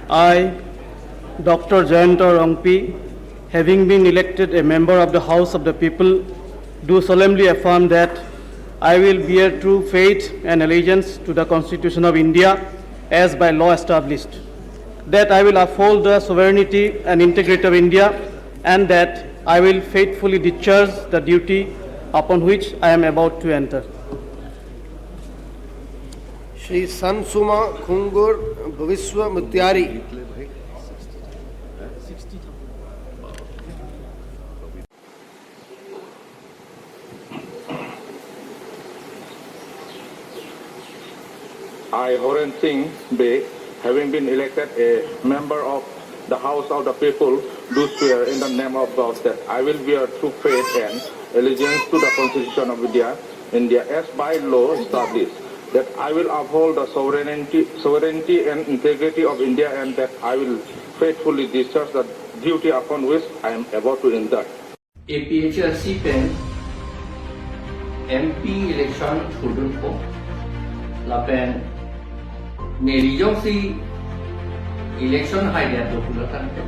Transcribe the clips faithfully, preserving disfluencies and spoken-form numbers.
I, Doctor Jayanta Rongpi, having been elected a member of the House of the People, do solemnly affirm that I will bear true faith and allegiance to the Constitution of India as by law established, that I will uphold the sovereignty and integrity of India, and that I will faithfully discharge the duty upon which I am about to enter. Shri Sansuma Khungur Bhaviswa Mutyari. I, Horen Singh Bey, having been elected a member of the House of the People, do swear in the name of God that I will bear true faith and allegiance to the Constitution of India, India as by law established, that I will uphold the sovereignty, sovereignty and integrity of India, and that I will faithfully discharge the duty upon which I am about to enter. A P H L C pen M P election thurdunpo lapen neli jongsi election haidetlo pulo tangte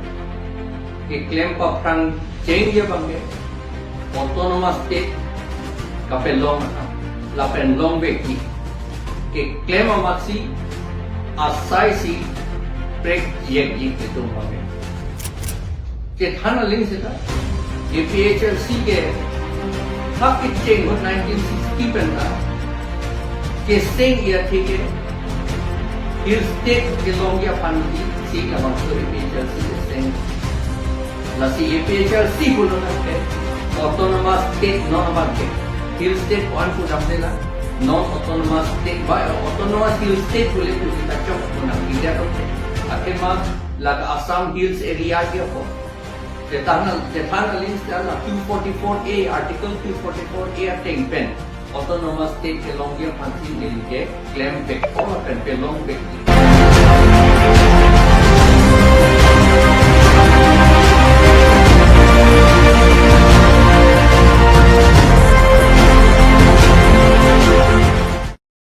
keklem paphrang chengji abangke autonomous state kapelong athak lapen longvekji keklem amatsi asaisi prekjekji itum abangke. Chethan aling seta A P H L C ke ha kecheng ahut nineteen sixty pen ta keseng ya theke Hill State kelongji aphansi labangso A P H L C keseng. Lasi A P H L C pulo tangte autonomous state non abangke Hill State ko-an pu damde la non autonomous state ba autonomous Hill State pule pu sita chok pu nangji atum ke. Athema la Assam Hills area ke ho. Chethan, chethan aling seta la two forty-four A, Article two forty-four A ateng pen autonomous state kelongji aphansi neli keklem vekpo lapen pelongvekji.